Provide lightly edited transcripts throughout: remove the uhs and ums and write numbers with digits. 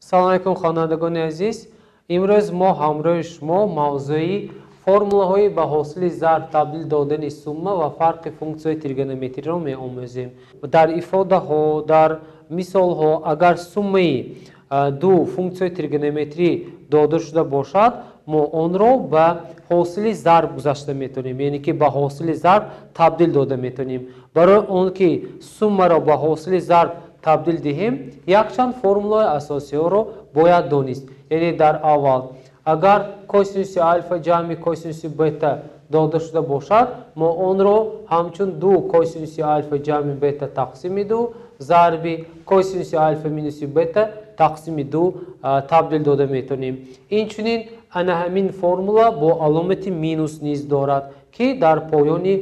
Салом алейкум, хонандагони азиз. Имрӯз мо ҳамроҳи шумо мавзӯи формулаҳои ба ҳосили зарб табдил додани сумма ва фарқи функсияҳои тригонометриро меомӯзем. Дар ифодаҳо, дар мисолҳо, агар суммаи ду функсияи тригонометрӣ дода шуда бошад, мо онро ба ҳосили зарб гузашта метавонем, яъне ки ба ҳосили зарб табдил дода метавонем. Барои он ки суммаро ба ҳосили зарб табдил диҳем, якчанд формулаи асосиҳоро бояд донист. Яъне дар аввал, агар косинуси алфа ҷамъи косинуси бета дода шуда бошад, мо онро ҳамчун ду косинуси алфа ҷамъи бета тақсими ду зарби косинуси алфа минуси бета тақсими ду табдил дода метавонем. Инчунин ана ҳамин формула бо аломати минус низ дорад, ки дар поёни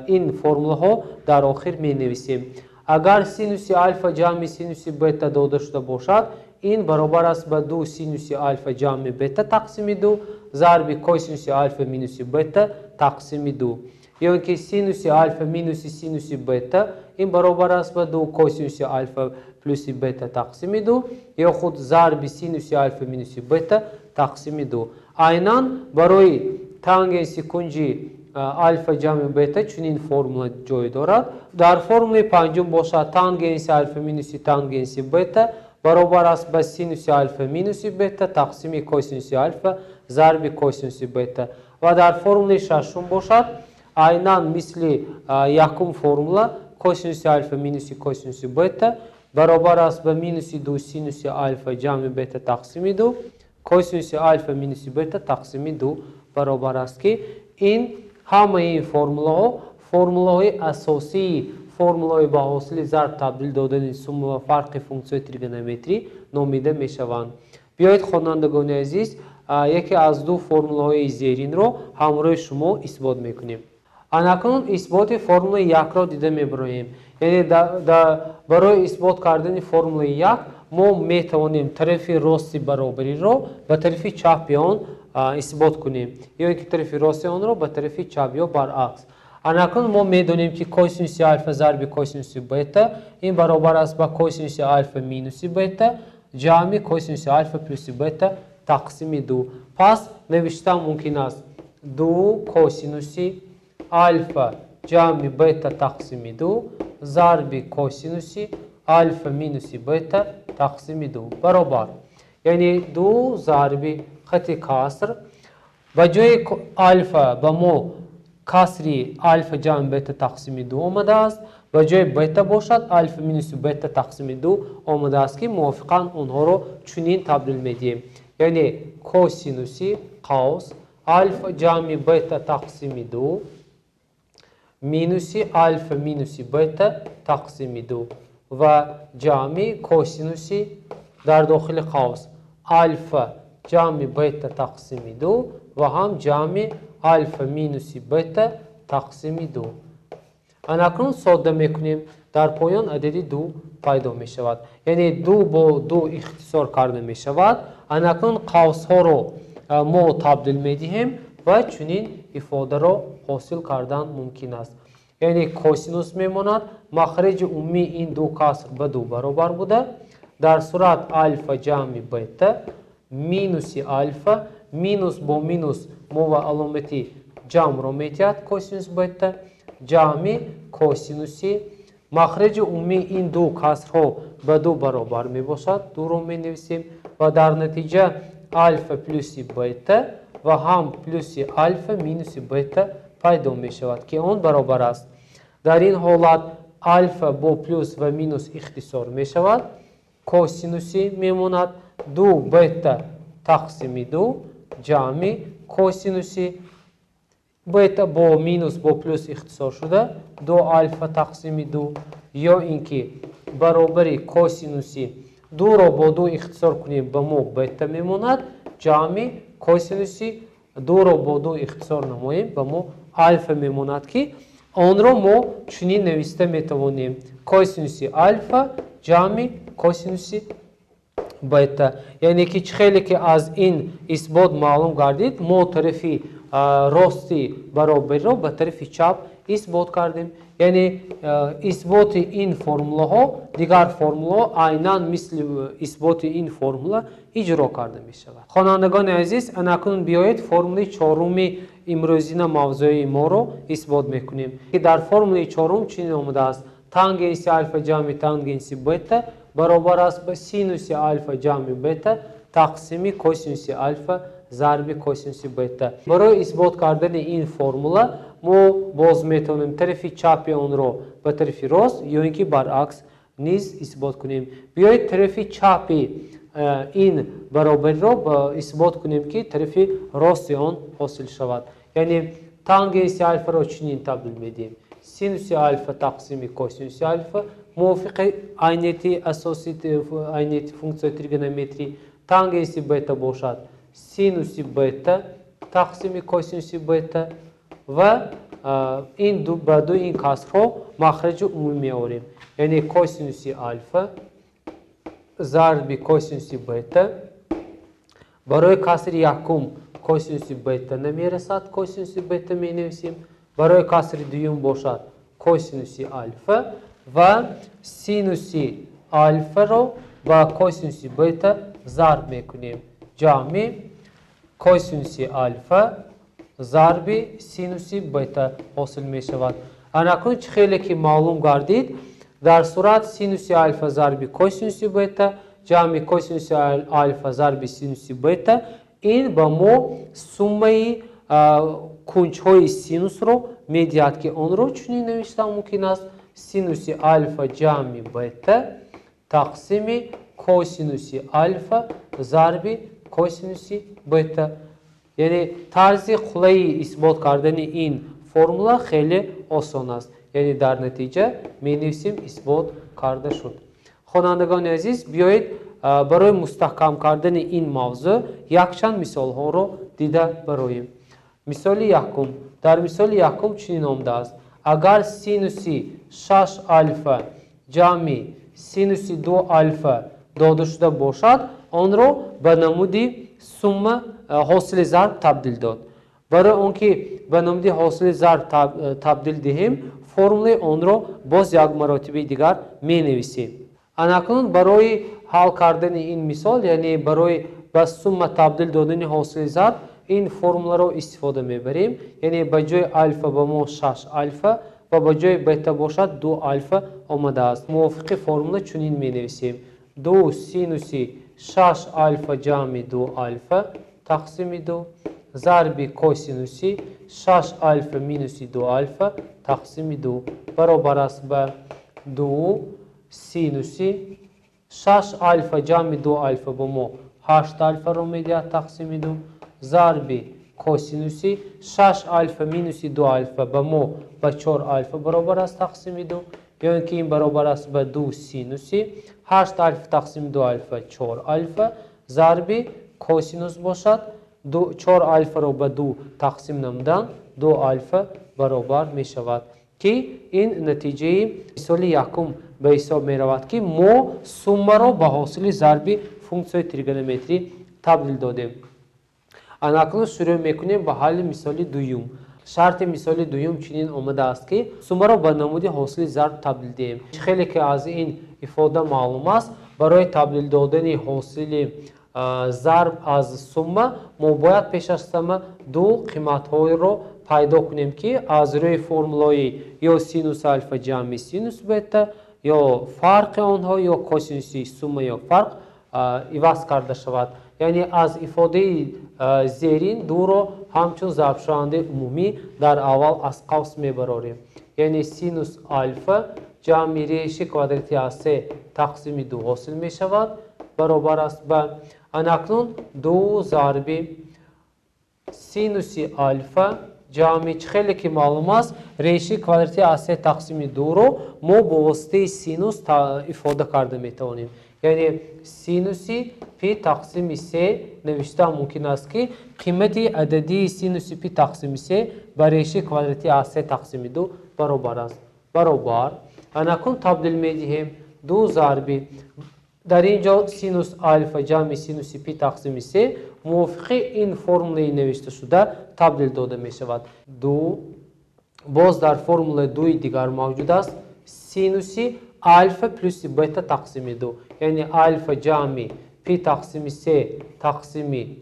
ин формулаҳо дар охир менависем. Агар синуси алфа ҷамъи синуси бета дода шуда бошад, ин баробар аст ба ду синуси алфа ҷамъи бета тақсими ду зарби косинуси алфа минуси бета тақсими ду. Ё ин ки синуси алфа минуси синуси бета, ин баробар аст ба ду косинуси алфа плюси бета тақсими ду, ё худ зарби синуси алфа минуси бета тақсими ду. Айнан барои тангенси кунҷи алфа ҷамъи бета чунин формула ҷой дорад. Дар формулаи панҷум бошад, тангенси алфа минуси тангенси бета баробар аст ба синуси алфа минуси бета тақсими косинуси алфа зарби косинуси бета. Ва дар формулаи шашум бошад, айнан мисли якум формула, косинуси алфа минуси косинуси бета баробар аст ба минуси ду синуси алфа ҷамъи бета тақсими ду косинуси алфа минуси бета тақсими ду баробар аст, ки ин ҳамаи ин формулаҳо формулаҳои асосии формулаҳои ба ҳосили зарб табдил додани сумма ва фарқи функсияҳои тригонометрӣ номида мешаванд. Биёед, хонандагони азиз, яке аз ду формулаҳои зеринро ҳамроҳи шумо исбот мекунем. Анакнун исботи формулаи якро дида мебароем. Яъне барои исбот кардани формулаи як мо метавонем тарафи рости баробариро ба тарафи чапи он исбот кунем, ё ин ки тарафи рости онро ба тарафи чап ё баръакс. Анакнун мо медонем, ки косинуси алфа зарби косинуси бета ин баробар аст ба косинуси алфа минуси бета ҷамъи косинуси алфа плюси бета тақсими ду. Пас навиштан мумкин аст ду косинуси алфа ҷамъи бета тақсими ду зарби косинуси алфа минуси бета тақсими ду баробар. Яъне ду зарби хати каср, ба ҷои алфа ба мо касри алфа ҷамъи бета тақсими ду омадааст, ба ҷои бета бошад алфа минуси бета тақсими ду омадааст, ки мувофиқан онҳоро чунин табдил медиҳем. Яъне косинуси қавс алфа ҷамъи бета тақсими ду минуси алфа минуси бета тақсими ду ва ҷамъи косинуси дар дохили қавс алфа ҷамъи бета тақсими ду ва ҳам ҷамъи алфа минуси бета тақсими ду. Анакнун содда мекунем, дар поён адади ду пайдо мешавад. Яъне ду бо ду ихтисор карда мешавад. Анакнун қавсҳоро мо табдил медиҳем ва чунин ифодаро ҳосил кардан мумкин аст. Яъне косинус мемонад, махреҷи умумии ин ду каср ба ду баробар буда, дар сурат алфа ҷамъи бета минуси алфа, минус бо минус мо ва аломати ҷамъро медиҳад косинус бета, ҷамъи косинуси махреҷи умумии ин ду касрҳо ба ду баробар мебошад, дуро менависем ва дар натиҷа алфа плюси бета ва ҳам плюси алфа минуси бета пайдо мешавад, ки он баробар аст. Дар ин ҳолат алфа бо плюс ва минус ихтисор мешавад, косинуси мемонад ду бета тақсими ду ҷамъи косинуси бета бо минус бо плюс ихтисор шуда ду алфа тақсими ду, ё ин ки баробари косинуси дуро бо ду ихтисор кунем, ба мо бета мемонад, ҷамъи косинуси дуро бо ду ихтисор намоем, ба мо алфа мемонад, ки онро мо чунин нависта метавонем: косинуси алфа ҷамъи косинуси бета. Яъне ки чӣ хеле ки аз ин исбот маълум гардид, мо тарафи рости баробариро ба тарафи чап исбот кардем. Яъне исботи ин формулаҳо, дигар формулаҳо айнан мисли исботи ин формула иҷро карда мешавад. Хонандагони азиз, анакнун биёед формулаи чоруми имрӯзина мавзӯи моро исбот мекунем, ки дар формулаи чорум чунин омадааст: тангенси алфа ҷамъи тангенси бета баробар аст ба синуси алфа ҷамъи бета тақсими косинуси алфа зарби косинуси бета. Барои исбот кардани ин формула мо боз метавонем тарафи чапи онро ба тарафи рост ё ин ки баръакс низ исбот кунем. Биёед тарафи чапи ин баробариро исбот кунем, ки тарафи рости он ҳосил шавад. Яъне тангенси алфаро чунин табдил медиҳем: синуси алфа тақсими косинуси алфа мувофиқи айнияти асоси, айнияти функсияи тригонометрӣ. Тангенси бета бошад синуси бета тақсими косинуси бета ва ин ба ду ин касрҳо махраҷи умумӣ меорем. Яъне косинуси алфа зарби косинуси бета, барои касри якум косинуси бета намерасад, косинуси бета менависем. Барои касри дуюм бошад косинуси алфа ва синуси алфаро ба косинуси бета зарб мекунем. Ҷамъи косинуси алфа зарби синуси бета ҳосил мешавад. Анакун чӣ хеле ки маълум гардид, дар сурат синуси алфа зарби косинуси бета ҷамъи косинуси алфа зарби синуси бета, ин ба мо суммаи кунҷҳои синусро медиҳад, ки онро чунин навиштан мумкин аст: синуси алфа ҷамъи бета тақсими косинуси алфа зарби косинуси бета. Яъне тарзи қулайи исбот кардани ин формула хеле осон аст. Яъне дар натиҷа менависем исбот карда шуд. Хонандагони азиз, биёед барои мустаҳкам кардани ин мавзӯъ якчанд мисолҳоро дида бароем. Мисоли якум. Дар мисоли якум чунин омадааст: агар синуси 6 алфа ҷамъи синуси 2 алфа дода шуда бошад, онро ба намуди сумма ҳосили зарб табдил дод. Барои он ки ба намуди ҳосили зарб табдил диҳем, формулаи онро боз як маротибаи дигар менависем. Анакнун барои ҳал кардани ин мисол, яъне барои ба сумма табдил додани ҳосили зарб, ин формуларо истифода мебарем. Яъне ба ҷои алфа ба мо 6 алфа ва ба ҷои бета бошад 2 алфа омадааст. Мувофиқи формула чунин менависем: 2 синуси 6 алфа ҷамъи 2 алфа тақсими 2 зарби косинуси 6 алфа минуси 2 алфа тақсими 2 баробар аст ба 2 синуси 6 алфа ҷамъи 2 алфа ба мо 8 алфаро медиҳад тақсими 2 зарби косинуси 6 алфа минуси 2 алфа ба мо ба 4 алфа баробар аст тақсими 2, ё ин ки ин баробар аст ба 2 синуси 8 алфа тақсими 2 алфа 4 алфа зарби косинус бошад 4 алфаро ба 2 тақсим намудан 2 алфа баробар мешавад, ки ин натиҷаи мисоли якум ба ҳисоб меравад, ки мо суммаро ба ҳосили зарби функсияи тригонометрӣ табдил додем. Анакнун шурӯъ мекунем ба ҳалли мисоли дуюм. Шарти мисоли дуюм чунин омадааст, ки суммаро ба намуди ҳосили зарб табдил диҳем. Хеле ки аз ин ифода маълум аст, барои табдил додани ҳосили зарб аз сумма мо бояд пеш аз ҳама ду қиматҳоеро пайдо кунем, ки аз рӯи формулаи ё синус алфа ҷамъи синус бета ё фарқи онҳо ё косинуси сумма ё фарқ иваз карда шавад. Яъне аз ифодаи зерин дуро ҳамчун зарбшавандаи умумӣ дар аввал аз қавс мебарорем. Яъне синус алфа ҷамъи реши квадрати аз се тақсими 2 ҳосил мешавад, баробар аст ба анакнун 2 зарби синуси алфа ҷамъи, чӣ хеле ки маълум аст, реши квадрати аз се тақсими 2-ро мо бо воситаи синус ифода карда метавонем. Яъне синуси пи тақсими се навишта мумкин аст, ки қимати ададии синуси пи тақсими се ба реши квадрати аз се тақсими 2 баробар аст. Баробар. Анакун табдил медиҳем 2 зарби Дар ин ҷо синус алфа ҷамъи синуси пи тақсими се мувофиқи ин формулаи навишташуда табдил дода мешавад. Ду, боз дар формулаи дуи дигар мавҷуд аст синуси алфа плюси бета тақсими ду, яъне алфа ҷамъи пи тақсими се тақсими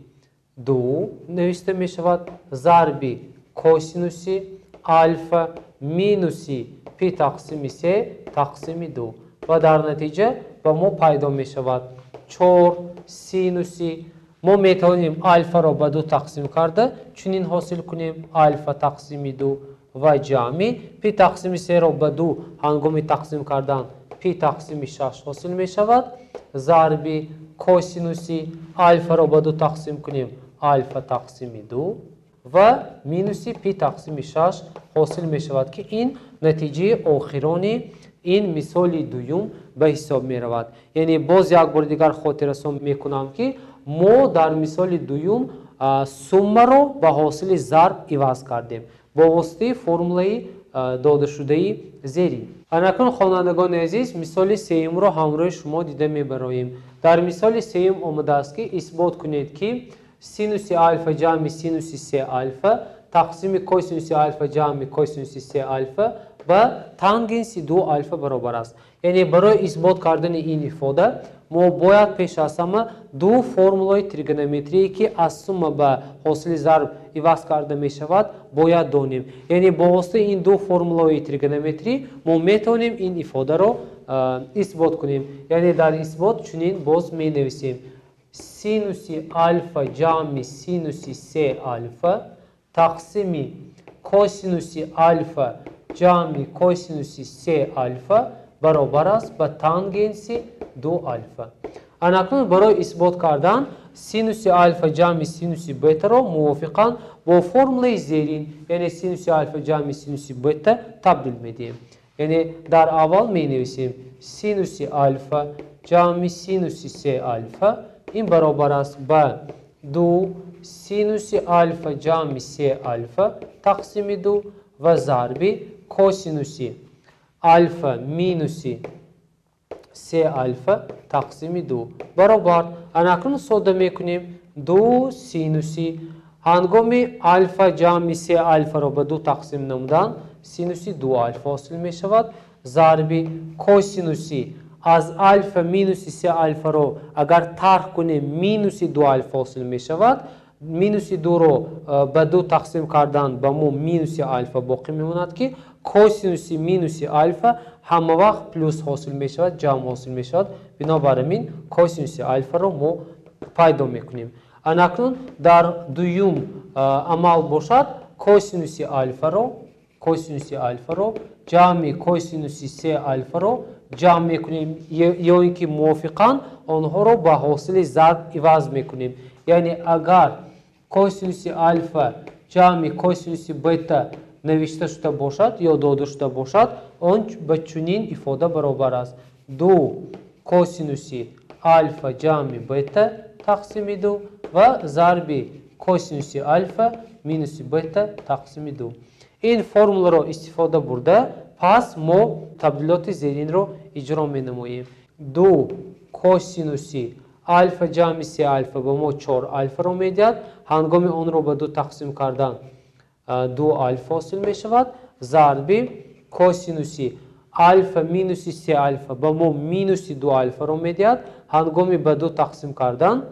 ду навишта мешавад зарби косинуси алфа минуси пи тақсими се тақсими ду ва дар натиҷа ба мо пайдо мешавад чор синуси. Мо метавонем алфаро ба ду тақсим карда чунин ҳосил кунем: алфа тақсими ду ва ҷамъи пи тақсими серо ба ду ҳангоми тақсим кардан пи тақсими шаш ҳосил мешавад зарби косинуси алфаро ба ду тақсим кунем алфа тақсими ду ва минуси пи тақсими шаш ҳосил мешавад, ки ин натиҷаи охирони ин мисоли дуюм ба ҳисоб меравад. Яъне боз як бори дигар хотиррасон мекунам, ки мо дар мисоли дуюм суммаро ба ҳосили зарб иваз кардем бо воситаи формулаи додашудаи зерин. Анакун, хонандагони азиз, мисоли сеюмро ҳамроҳи шумо дида мебароем. Дар мисоли сеюм омадааст, ки исбот кунед, ки синуси алфа ҷамъи синуси се алфа тақсими косинуси алфа ҷамъи косинуси се алфа ба тангенси ду алфа баробар аст. Яъне барои исбот кардани ин ифода мо бояд пеш аз ҳама ду формулаи тригонометрие, ки аз сумма ба ҳосили зарб иваз карда мешавад, бояд донем. Яъне бо воситаи ин ду формулаи тригонометрӣ мо метавонем ин ифодаро исбот кунем. Яъне дар исбот чунин боз менависем: синуси алфа ҷамъи синуси се алфа тақсими косинуси алфа ҷамъи косинуси се алфа баробар аст ба тангенси ду алфа. Анакнун барои исбот кардан синуси алфа ҷамъи синуси бетаро мувофиқан бо формулаи зерин, яъне синуси алфа ҷамъи синуси бета, табдил медиҳем. Яъне дар аввал менависем синуси алфа ҷамъи синуси се алфа ин баробар аст ба ду синуси алфа ҷамъи се алфа тақсими ду ва зарби косинуси алфа минуси се алфа тақсими ду баробар. Анакнун сода мекунем: ду синуси, ҳангоми алфа ҷамъи се алфаро ба ду тақсим намудан синуси ду алфа ҳосил мешавад зарби косинуси аз алфа минуси се алфаро агар тарҳ кунем минуси ду алфа ҳосил мешавад. Минуси дуро ба ду тақсим кардан ба мо минуси алфа боқӣ мемонад, ки косинуси минуси алфа ҳама вақт плюс ҳосил мешавад, ҷамъ ҳосил мешавад. Бинобар ин косинуси алфаро мо пайдо мекунем. Анакнун дар дуюм амал бошад косинуси алфаро ҷамъи косинуси се алфаро ҷамъ мекунем ё ин ки мувофиқан онҳоро ба ҳосили зарб иваз мекунем. Яъне агар косинуси алфа ҷамъи косинуси бета навишта шуда бошад ё дода шуда бошад, он ба чунин ифода баробар аст: ду косинуси алфа ҷамъи бета тақсими ду ва зарби косинуси алфа минуси бета тақсими ду. Ин формуларо истифода бурда пас мо табдилоти зеринро иҷро менамоем. Ду косинуси алфа ҷамъи се алфа ба мо чор алфаро медиҳад. Ҳангоми онро ба ду тақсим кардан ду алфа ҳосил мешавад зарби косинуси алфа минуси се алфа ба мо минуси ду алфаро медиҳад. Ҳангоми ба ду тақсим кардан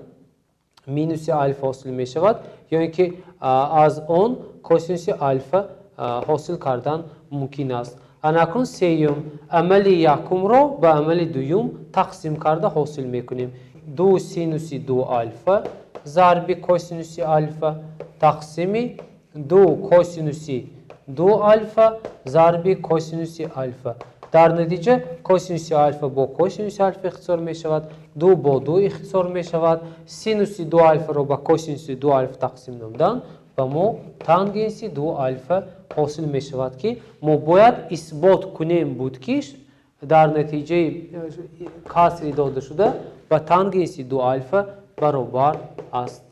минуси алфа ҳосил мешавад ё ин ки аз он косинуси алфа ҳосил кардан мумкин аст. Анакун сеюм амали якумро ба амали дуюм тақсим карда ҳосил мекунем: ду синуси ду алфа зарби косинуси алфа тақсими ду косинуси ду алфа зарби косинуси алфа. Дар натиҷа косинуси алфа бо косинуси алфа ихтисор мешавад, ду бо ду ихтисор мешавад. Синуси ду алфаро ба косинуси ду алфа тақсим намудан ба мо тангенси ду алфа ҳосил мешавад, ки мо бояд исбот кунем буд, ки дар натиҷаи касри додашуда ба тангенси ду алфа баробар аст.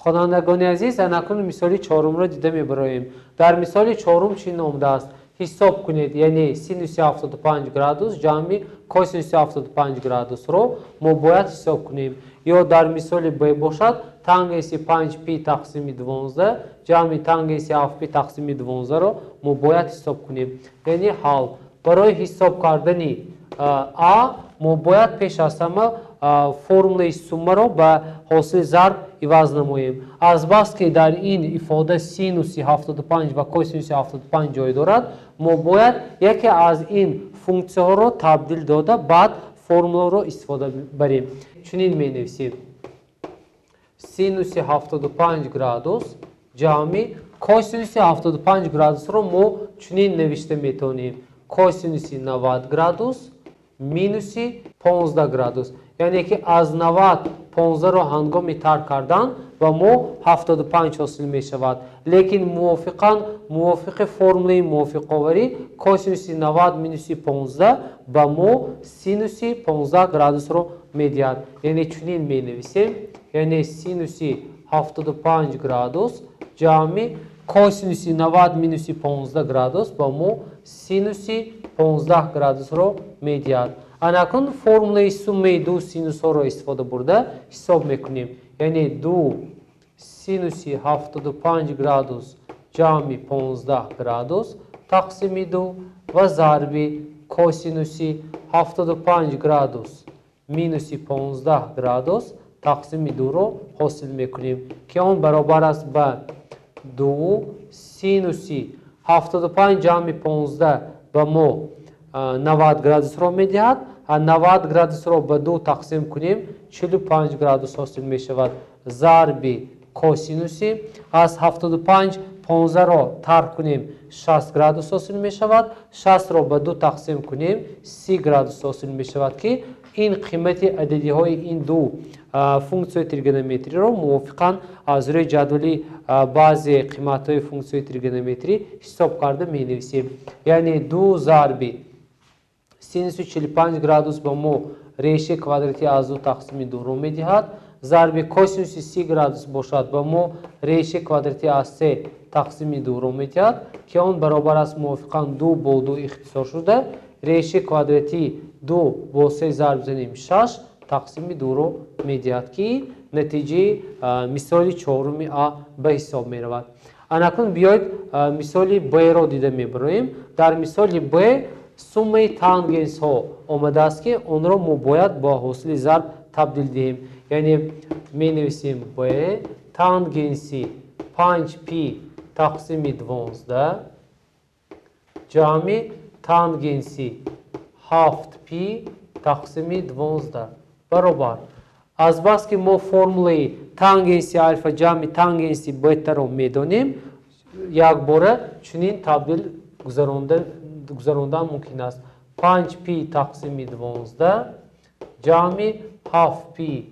Хонандагони азиз, анакун мисоли чорумро дида мебароем. Дар мисоли чорум чӣ номдааст? ҳисоб кунед, яъне синуси 75 градус ҷамъи косинуси 75 градусро мо бояд ҳисоб кунем. Ё дар мисоли Б бошад, тангенси 5 пи тақсими 12 ҷамъи тангенси 7 пи тақсими 12-ро мо бояд ҳисоб кунем. Яъне ҳал. Барои ҳисоб кардани А мо бояд пеш аз ҳама формулаи суммаро ба ҳосили зарб иваз намоем. Азбаски дар ин ифода синуси 75 ва косинуси 75 ҷой дорад, мо бояд яке аз ин функсияҳоро табдил дода, баъд формуларо истифода барем. Чунин менависем: синуси 75 градус ҷамъи косинуси 75 градусро мо чунин навишта метавонем: косинуси 90 градус минуси 15 градус. Яъне ки аз 90 15-ро ҳангоми тарк кардан ба мо 75 ҳосил мешавад. Лекин мувофиқи формулаи мувофиқоварӣ косинуси 90 минуси 15 ба мо синуси 15 градусро медиҳад. Яъне чунин менависем, яъне синуси 75 градус ҷамъи косинуси 90 минуси 15 градус ба мо синуси 15 градусро медиҳад. Анакун формулаи суммаи ду синусҳоро истифода бурда ҳисоб мекунем. Яъне ду синуси 75 градус ҷамъи 15 градус тақсими ду ва зарби косинуси 75 градус минуси 15 градус тақсими дуро ҳосил мекунем, ки он баробар аст ба ду синуси 75 ҷамъи 15 ба мо 90 градусро медиҳад. 90 градусро ба ду тақсим кунем, 45 градус ҳосил мешавад. Зарби косинуси аз 75 15-ро тарк кунем, 60 градус ҳосил мешавад. 60-ро ба ду тақсим кунем, 30 градус ҳосил мешавад, ки ин қимати ададиҳои ин ду функсияи тригонометриро мувофиқан аз рӯи ҷадвали баъзе қиматҳои функсияи тригонометрӣ ҳисоб карда менависем. Яъне ду зарби синуси 45 градус ба мо решаи квадрати аз ду тақсими дуро медиҳад, зарби косинуси 30 градус бошад ба мо решаи квадрати аз се тақсими дуро медиҳад, ки он баробар аст мувофиқан ду бо ду ихтисор шуда, решаи квадрати ду бо се зарб занем 6 тақсими дуро медиҳад, ки натиҷаи мисоли чоруми А ба ҳисоб меравад. Анакун биёед мисоли Б-ро дида мебароем. Дар мисоли Б суммаи тангенсҳо омадааст, ки онро мо бояд бо ҳосили зарб табдил диҳем. Яъне менависем Б тангенси 5 пи тақсими 12 ҷамъи тангенси 7 пи тақсими 12 баробар. Азбаски мо формулаи тангенси алфа ҷамъи тангенси бетаро медонем, якбора чунин табдил гузарондан мумкин аст. 5 пи тақсими 12 ҷамъи 7 пи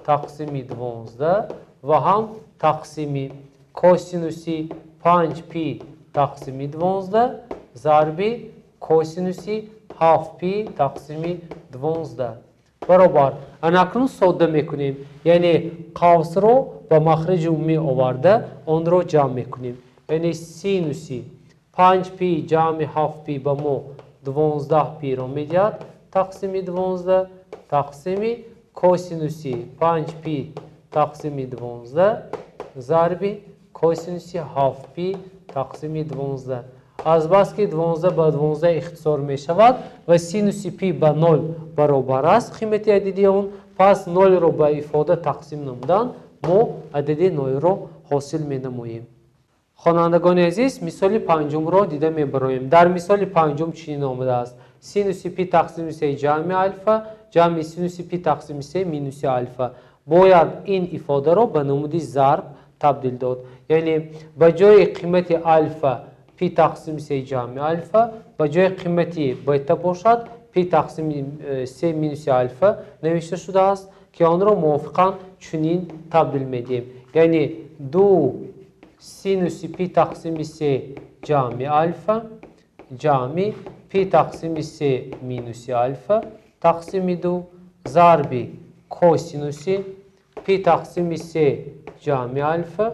тақсими 12 ва ҳам тақсими косинуси 5 пи тақсими 12 зарби косинуси 7 пи тақсими 12 баробар. Анакнун содда мекунем, яъне қавсро ба махраҷи умумӣ оварда онро ҷамъ мекунем. Яъне синуси 5 пи ҷамъи 7 пи ба мо 12 пиро медиҳад тақсими 12 тақсими косинуси 5 пи тақсими 12 зарби косинуси 7 пи тақсими 12. Азбаски 12 ба 12 ихтисор мешавад ва синуси пи ба 0 баробар аст қимати ададии он, пас 0-ро ба ифода тақсим намудан мо адади 0-ро ҳосил менамоем. Хонандагони азиз, мисоли панҷумро дида мебароем. Дар мисоли панҷум чунин омадааст: синуси пи тақсими се ҷамъи алфа ҷамъи синуси пи тақсими се минуси алфа. Бояд ин ифодаро ба намуди зарб табдил дод. Яъне ба ҷои қимати алфа пи тақсими се ҷамъи алфа, ба ҷои қимати бета бошад пи тақсими се минуси алфа навишта шудааст, ки онро мувофиқан чунин табдил медиҳем. Яъне ду синуси пи тақсими се ҷамъи алфа ҷамъи пи тақсими се минуси алфа тақсими ду зарби косинуси пи тақсими се ҷамъи алфа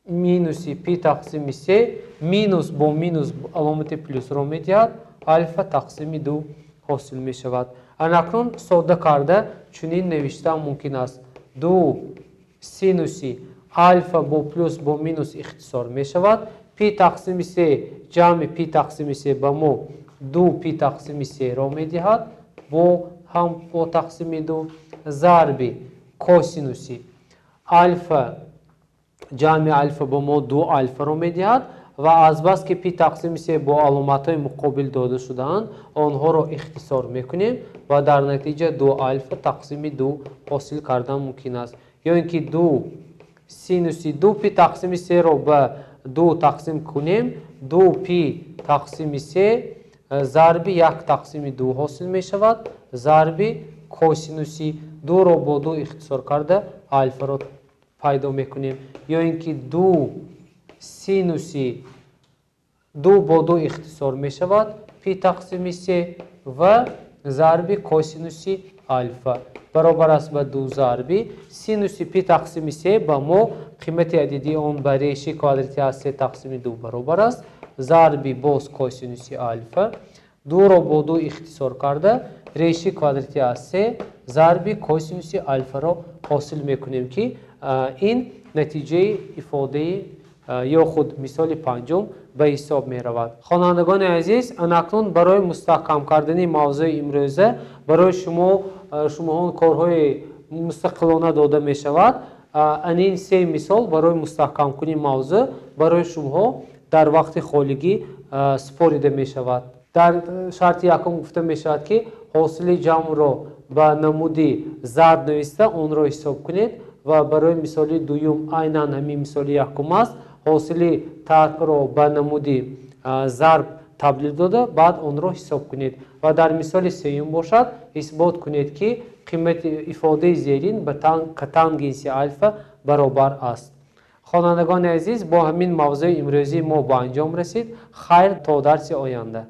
Минуси пи тақсими се, минус бо минус аломати плюсро медиҳад, алфа тақсими ду ҳосил мешавад. Анакнун содда карда чунин навиштан мумкин аст: ду синуси алфа бо плюс бо минус ихтисор мешавад, пи тақсими се ҷамъи пи тақсими се ба мо ду пи тақсими серо медиҳад, бо ҳам бо тақсими ду, зарби косинуси алфа ҷамъи алфа ба мо ду алфаро медиҳад ва азбаски пи тақсими се бо аломатҳои муқобил дода шудаанд, онҳоро ихтисор мекунем ва дар натиҷа ду алфа тақсими ду ҳосил кардан мумкин аст. Ё ин ки ду синуси ду пи тақсими серо ба ду тақсим кунем, ду пи тақсими се зарби як тақсими ду ҳосил мешавад, зарби косинуси дуро бо ду ихтисор карда алфаро пайдо мекунем. Ё ин ки ду синуси ду бо ду ихтисор мешавад, пи тақсими се ва зарби косинуси алфа баробар аст ба ду зарби синуси пи тақсими се ба мо қимати адидии он ба реши квадрати аз се тақсими ду баробар аст, зарби боз косинуси алфа, дуро бо ду ихтисор карда реши квадрати аз се зарби косинуси алфаро ҳосил мекунем, ки ин натиҷаи ифодаи ё худ мисоли панҷум ба ҳисоб меравад. Хонандагони азиз, анакнун барои мустаҳкам кардани мавзӯи имрӯза барои шумоҳон корҳои мустақилона дода мешавад. Анин се мисол барои мустаҳкамкунии мавзӯъ барои шумоҳо дар вақти холигӣ супорида мешавад. Дар шарти якум гуфта мешавад, ки ҳосили ҷамъро ба намуди зарб нависта онро ҳисоб кунед ва барои мисоли дуюм айнан ҳамин мисоли якум аст, ҳосили тарҳро ба намуди зарб табдил дода, баъд онро ҳисоб кунед. Ва дар мисоли сеюм бошад, исбот кунед, ки қимати ифодаи зерин ба котангенси алфа баробар аст. Хонандагони азиз, бо ҳамин мавзӯи имрӯзии мо ба анҷом расид. Хайр, то дарси оянда.